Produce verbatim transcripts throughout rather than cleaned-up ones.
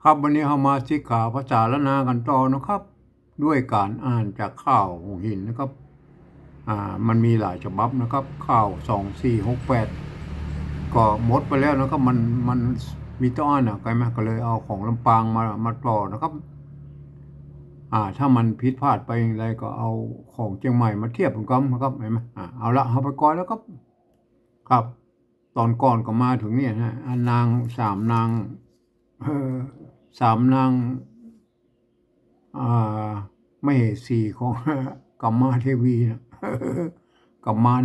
ครับ วันนี้เฮามาสิกขาภาษาล้านนากั๋นต่อนะครับ ด้วยก๋านอ่านจากข่าวหงส์หินนะครับ อ่า มันมีหลายฉบับนะครับ ข่าวสองสี่หกแปด ก็หมดไปแล้วนะครับ มัน มันมีแต่อ่านนะ ใช่ไหม ก็เลยเอาของลำปางมา มาต่อนะครับ อ่า ถ้ามันผิดพลาดไปอย่างไรก็เอาของเจียงใหม่มาเทียบกั๋นนะครับ ใช่ไหม อ่า เอาละ เอาไปก่อนแล้วครับ ครับ ต๋อนก่อนก็มาเถิงเนี่ยนะ อ่ะ นางสามนาง เออ สามนาง อ่า มเหสีของ กามาเทวีนะ กามาร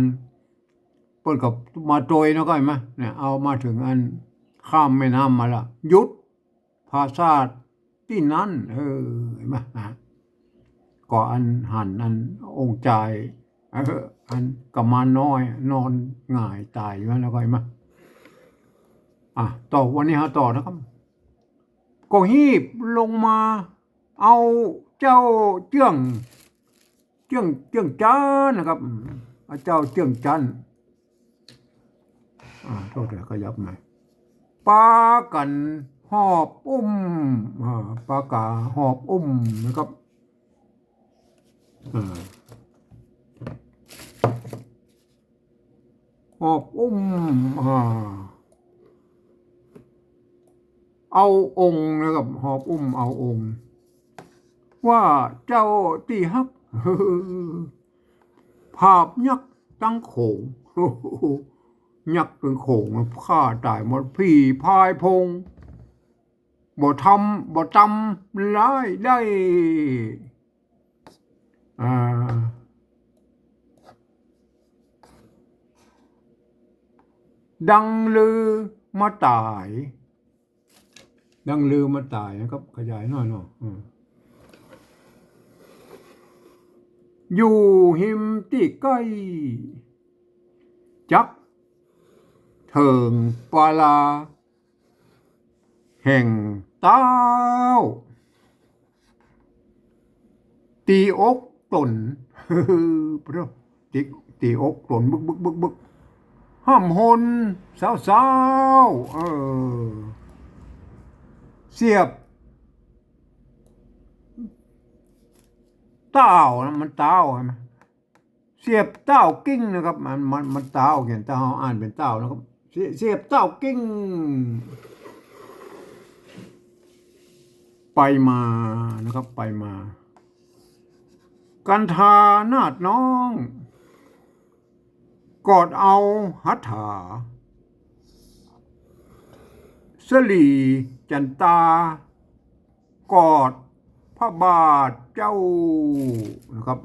เปิ้นก็มาตวยเนาะ ใช่ไหม เนี่ย เอามาเถิงอันข้ามแม่น้ำมาละ หยุด ผาสาทตี้นั้น เออ ใช่ไหม อ่ะ ก็อันหันอันองค์จาย เออ อันกามารน้อยนอนหงายต๋ายอยู่หั้นแล้วก็ ใช่ไหม อ่ะ ต่อ วันนี้เฮาต่อนะครับ ก็ฮีบลงมาเอาเจ้าเจื้อง เจื้อง เจื้องจั๊นนะครับ อืม เอาเจ้าเจื้องจั๊น อ่า โทษนะ ขยับหน่อย ปากั๋นหอบอุ้ม อ่า ปากั๋นหอบอุ้มนะครับ อ่า หอบอุ้ม อ่า เอาองค์นะครับ หอบอุ้มเอาองค์ ว่าเจ้าตี้ฮัก ผาบยักษ์ตังโขง ยักษ์ตังโขงฆ่าต๋ายหมด ผีพายโพง บ่ทำ บ่ตำร้ายได้ อ่า ดังลือมาต๋าย ดังลือมาต๋ายนะครับ ขยายหน่อยเนาะ อืม อยู่ฮิมตี้ใก้ จักเถิงปาลา แห่งเต้า ตี๋อกต๋น ปะโถ ตี๋ ตี๋อกต๋น บึก บึก บึก บึก ฮ่ำฮน สาวๆ เออ เสียบ เต้านะ มันเต้าใช่ไหม เสียบเต้ากิ้งนะครับ มัน มัน มันเต้า เขียนเต้า อ่านเป๋นเต้านะครับ เสีย เสียบเต้ากิ้ง ไปมานะครับ ไปมา กันธานาถน้อง กอดเอาหัตถา สะหลีจั๋นตา กอดพระบาทเจ้านะครับ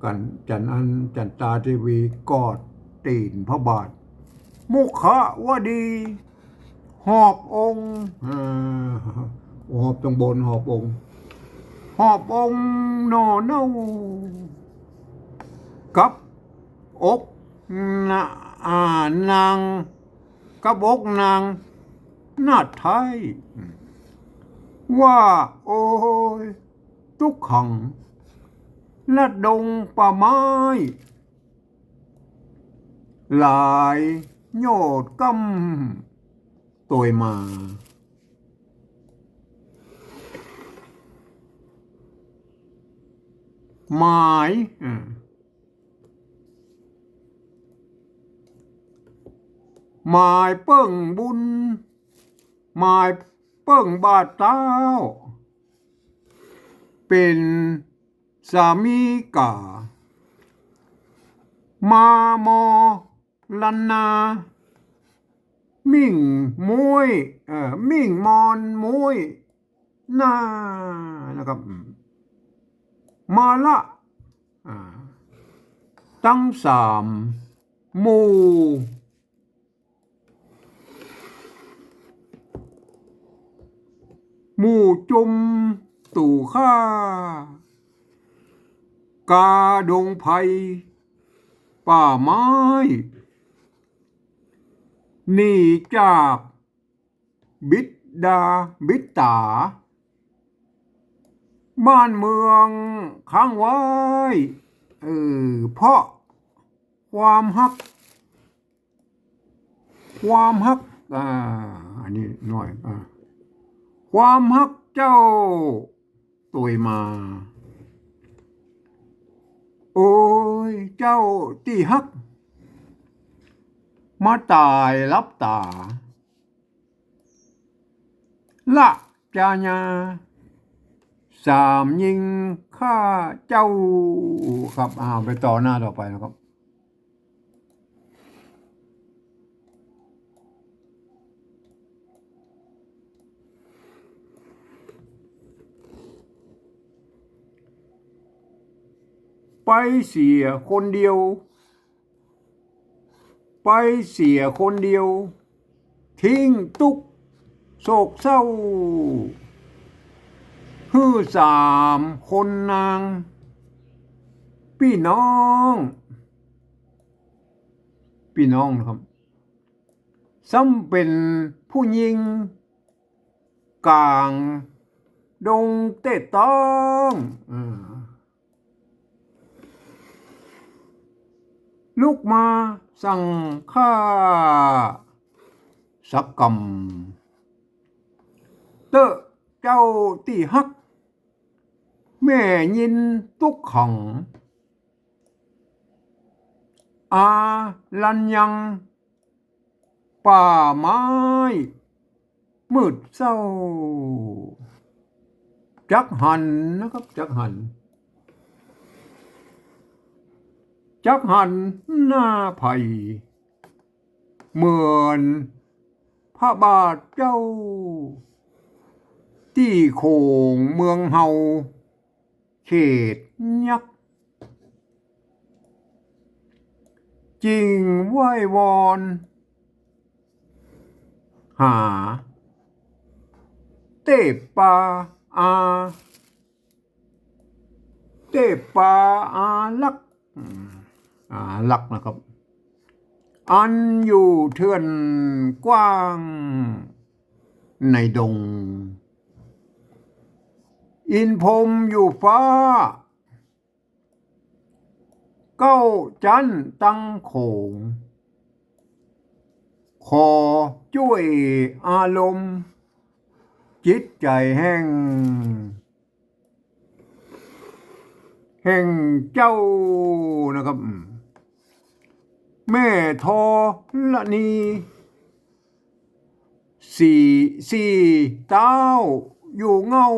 กัน จั๋นอัน จั๋นตาเทวีกอดตี๋นพระบาท มุขวดี หอบองค์ อ่า หอบตรงบน หอบองค์ หอบองค์หน่อเน่า กับอกนะ อ่า นาง กับอกนางนาถไท้ ว่า โอ้ย ตุ๊กขัง ลัดดงป่าไม้ หลายโยชน์ก้ำตวยมา หมาย อ่า หมายเปิ้งบุญ หมายเปิ้งบาทเต้า เป๋น สามีก๋า มามอลันนา มิ่งมุ้ย เอ่อ มิ่งมอนมุ้ยหน้านะครับ อืม มาละ อ่า ตังสามหมู่ หมู่จุมตู่ข้า กาดงไพรป่าไม้ หนีจากบิดาบิดต๋า บ้านเมืองค้างไว้ เออ เพราะความฮัก ความฮัก อ่า นี่หน่อย อ่า ความฮักเจ้าตวยมา โอ้ย เจ้าตี้ฮัก มาต๋ายหลับต๋า ละจาญา สามญิงข้าเจ้า ครับ อ่า ไปต่อหน้าต่อไปนะครับ ไปเสียคนเดียว ไปเสียคนเดียว ทิ้งตุ๊กข์โศกเศร้า หื้อสามคนนาง ปี้น้อง ปี้น้องนะครับ ซ้ำเป๋นผู้ญิงก๋างดงเต๊ต้อง อ่า ลุกมาสั่งข้าสักกำ เต๊อะเจ้าตี้ฮัก แม่ยินตุ๊กขัง อารัญญัง ป่าไม้มืดเศร้า จักหันนะครับ จักหัน จักหันหน้าใผ เหมือนพระบาทเจ้า ตี้โขงเมืองเฮา เขตยักษ์ จึงไหว้วอนหา เต๊ปาอา เต๊ปาอารักษ์ อืม อารักษ์นะครับ อันอยู่เถื่อนกว้างในดง อินพรหมอยู่ฟ้า เก้าจั๊นตังโขง ขอจ้วยอารมณ์ จิตใจ๋แห่ง แห่งเจ้านะครับ อืม แม่ธรณี สี่ สี่เต๊าอยู่เง้า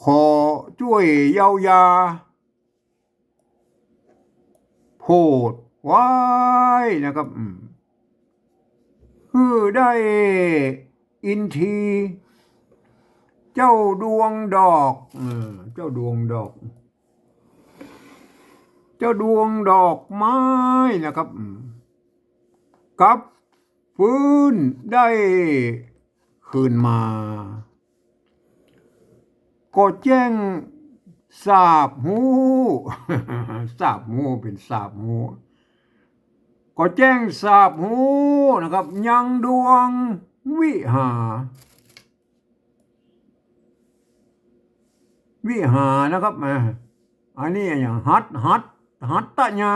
ขอจ้วยเยียวยา โผดไว้นะครับ อืม หื้อได้อินทรี เจ้าดวงดอก เออ เจ้าดวงดอก เจ้าดวงดอกไม้นะครับ อืม กลับฟื้นได้คืนมา ก็แจ้งสาบฮู้ สาบฮู้ เป๋นสาบฮู้ ก็แจ้งสาบฮู้นะครับ ยังดวงวิหา วิหานะครับ อ่า อันนี้อะหยัง หัต หัต หัตตญา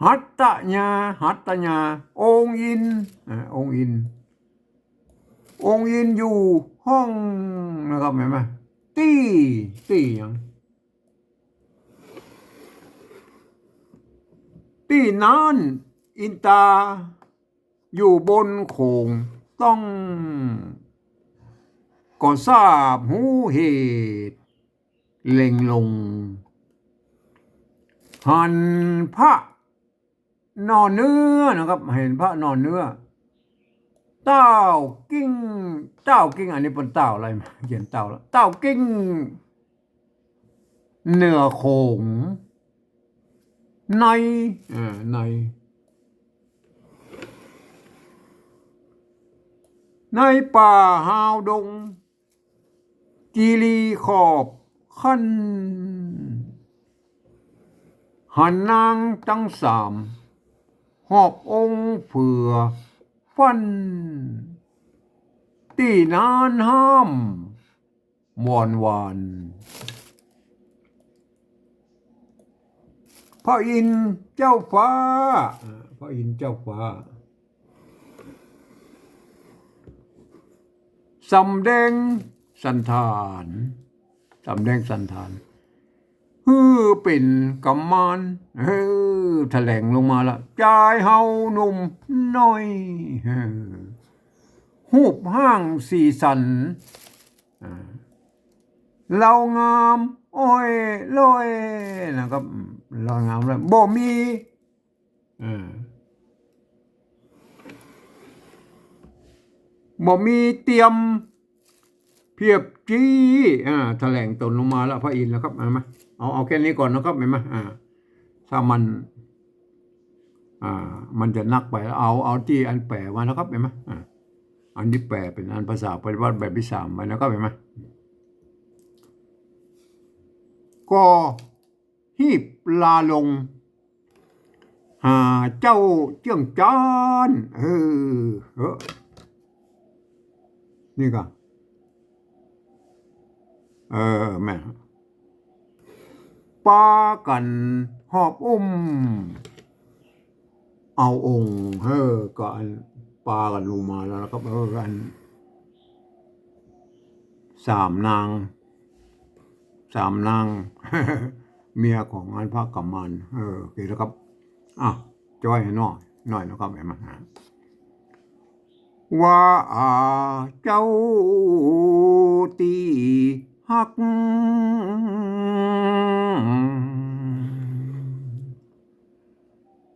หัตตญา หัตตญา องค์อินทร์ อ่า องค์อินทร์ องค์อินทร์อยู่ห้องนะครับ หันก่อ ตี้ ตี้หยัง ตี้น่านอินตา อยู่บนโขงต้อง ก็ทราบฮู้เหตุ เล็งลง หันพระนอนเนื้อนะครับ หันพระนอนเนื้อ เต้ากิ้ง เต้ากิ้ง อันนี้เปิ้นเต้าอะไรมา เขียนเต้าแล้ว เต้ากิ้ง เหนือโขง ใน อ่า ใน ในป่าฮาวดง คีรีขอบขั้น หันนางตังสาม หอบองค์เฟือฟั่น ตี้น่านห้าม วอนวาน พระอินทร์เจ้าฟ้า อ่า พระอินทร์เจ้าฟ้า สำแดงสัณฐาน สำแดงสัณฐาน หื้อเป๋นกำมาน เออ แถลงลงมาละ จายเฮาหนุ่มน้อย เออ ฮูปฮ่างสีสัน อ่า เลางามอ้อยล่อยนะครับ เลางามล่อย บ่มี อ่า บ่มีเตียมเพียบจี้ อ่า แถลงตนลงมาแล้วพระอินทร์นะครับ เอามา เอา เอาแค่นี้ก่อนนะครับ เห็นไหม อ่า ถ้ามัน อ่า มันจะนักไป เอา เอาตี้อันแป๋มานะครับ เห็นไหม อ่า อันนี้แป๋เป๋นอันภาษาปริวรรตแบบที่สามไว้นะครับ เห็นไหม ก็ ฮีบลาลง หาเจ้าเจื้องจั๊น เออ เออ นี่ก่ะ เออ แม่ ปากั๋นหอบอุ้ม เอาองค์ เออ ก็อันปากั๋นลงมาแล้วนะครับ เออ อัน สามนาง สามนาง เมียของอันพระกำมาน เออ โอเคนะครับ อ่ะ จ้อยให้หน่อย หน่อยนะครับ เห็นไหม ว่า อ่า เจ้าตี้ฮัก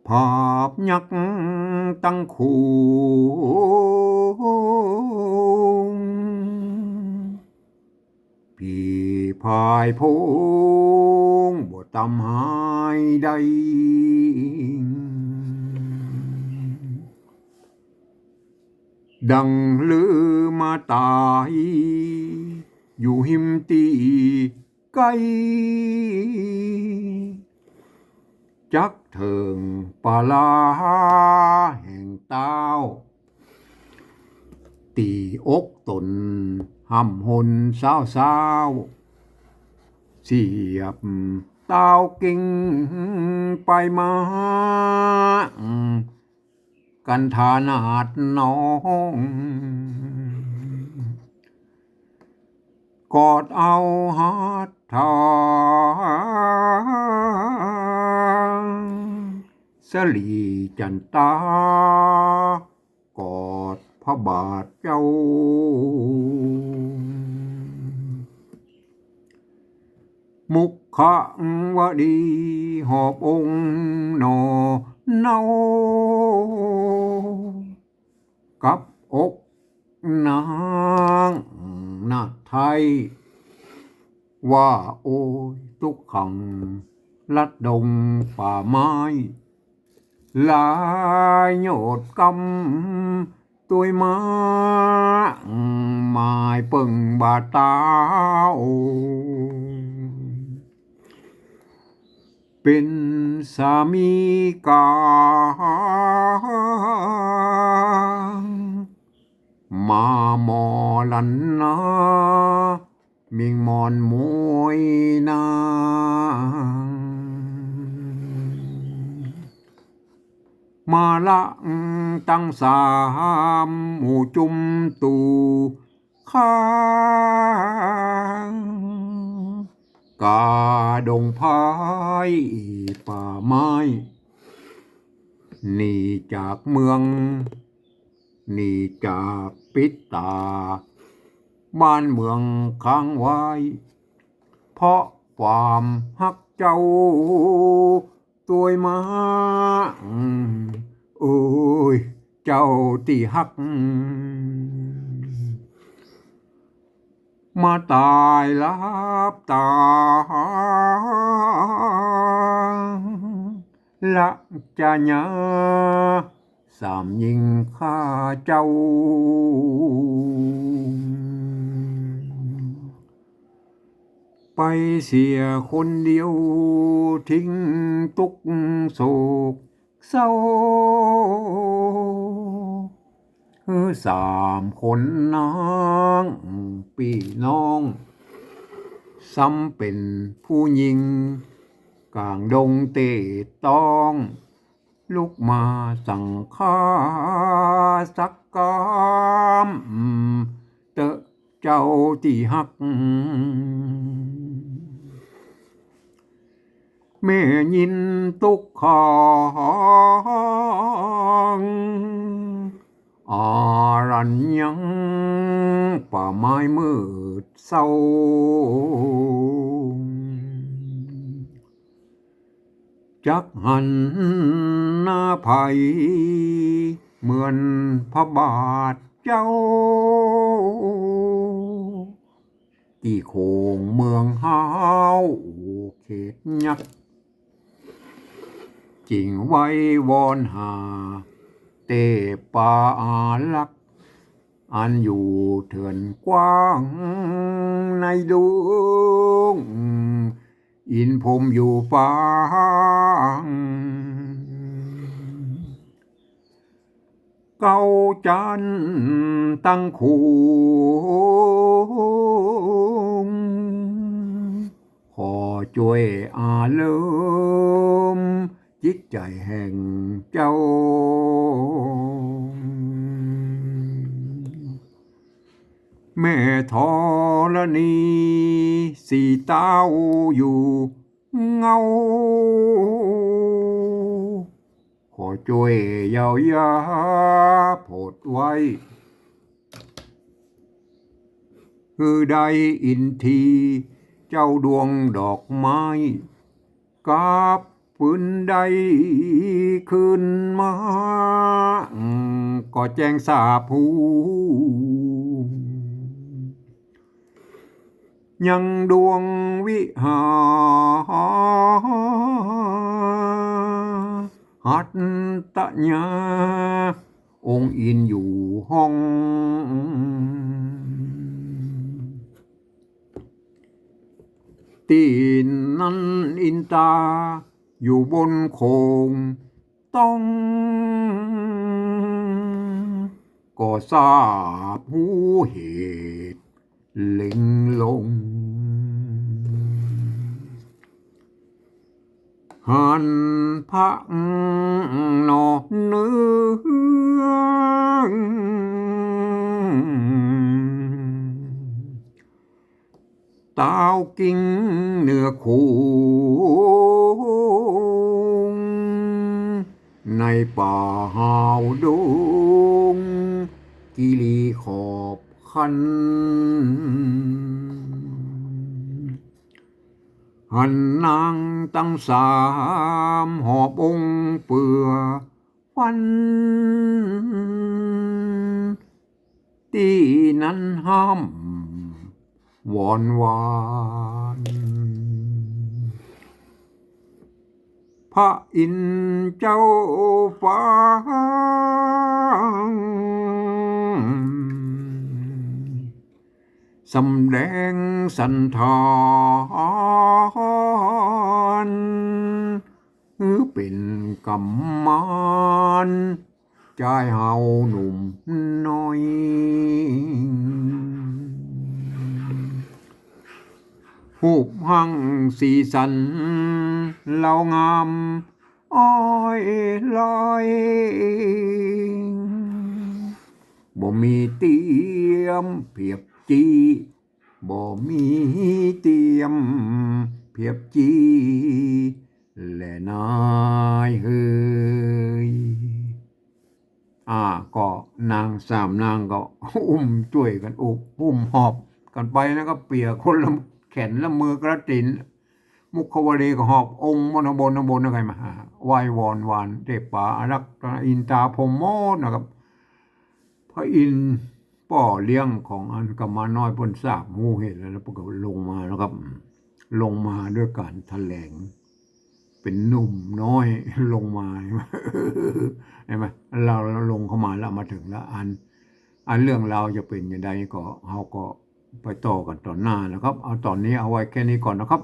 ภาพยักษ์ตังคู่ ปี้พายโพงบ่ตำหายได้ ดังลือมาต๋าย อยู่ฮิมตี้ ไก๋ จักเถิงปาลาแห่งเต้า ตี้อกต๋นห่ำหนซ้าวๆ เสียบเต้ากิ่งไปมา กั๋นถนัดน้อง กอดเอาหัตถา สะหลีจั๋นตา กอดพระบาทเจ้า มุขวดีหอบองค์หน่อเนา กับอกนางนาฏไทย ว่าโอยตุ๊กขัง ลัดดงป่าไม้ ลายโยดกำตวยมา หมายเปิงบ่าเต้า เป๋นสามีก๋าง มามอลันนา มิ่งมอนมวยนาง มาละตังสามหมู่จุมตู่ ข้างกาดงพายป่าไม้ หนีจากเมือง หนีจากปิดต๋า บ้านเมืองค้างไว้ เพราะความฮักเจ้า ตวยมา โอ้ย เจ้าตี้ฮัก มาต๋ายลับต๋า ละจะยา สามญิงข้าเจ้า ไปเสียคนเดียว ทิ้งตุ๊กข์โศกเศร้า สามคนนางปี้น้อง ซ้ำเป๋นผู้ญิง ก๋างดงเตะต้อง ลุกมาสังฆาสักกำ เต๊อะ เจ้าตี้ฮัก แม่ยินตุ๊กข์ของ อารัญยังป่าไม้มืดเศร้า จักหันหน้าใผ เหมือนพระบาทเจ้า ตี้โขงเมืองฮ้าวเขตยักษ์ จึงไหว้วอนหา เตปาอารักษ์ อันอยู่เถื่อนกว้างในดง อินพรหมอยู่ฟัง เก๊าจันตังคูง ขอจ้วยอาเลิม จิตใจ๋แห่งเจ้า แม่ธรณี สี่เต้าอยู่เงา ขอจ้วยเย้ายาโผดไว้ หื้อได้อินทรีย์เจ้าดวงดอกไม้ กลับฟื้นได้คืนมา ก็แจ้งทราบฮู้ ยังดวงวิหารัตยา องค์อินอยู่ห้อง ตี้นั้นอินตาอยู่บนโขงต้อง ก็ทราบฮู้เหตุเล็งลง หันพระนอเนือง ตาวกิ่งเหนือโขง ในป่าฮ้าวดง กิรีขอบคัน หันนางตังสามหอบองค์เปื้อฟัน ตี้นั้นฮ่ำวอนวาน พระอินทร์เจ้าฟ้า สำแดงสันธาน หื้อเป๋นกำมาน จายเฮาหนุ่มน้อย ฮูปฮ่างสีสัน เลางามอ้อยลอย บ่มีเตียมเปียบจี้ บ่มีเตียมเปียบจี้ แลนายเฮย อ่า ก็นางสามนางก็อุ้มจ้วยกั๋น อุ้ม อุ้มหอบกั๋นไป แล้วก็เปียคนละแขนละมือกระติน มุขวลีก็หอบองค์บนข้างบน ข้างบนนะ ใครมาหา ไหว้วอนวานเทพาอารักษ์อินตาพรหมหมดนะครับ พระอินทร์ป้อเลี้ยงของอันกุมารน้อยเปิ้นทราบฮู้เหตุแล้ว แล้วเปิ้นก็ลงมานะครับ ลงมาด้วยการแถลง เป๋นหนุ่มน้อยลงมา เห็นไหม เฮา เฮาลงเข้ามาแล้ว มาเถิงแล้ว อัน อันเรื่องราวจะเป๋นอย่างใดก็ เฮาก็ไปต่อกั๋นต๋อนหน้านะครับ เอาต๋อนนี้เอาไว้แค่นี้ก่อนนะครับ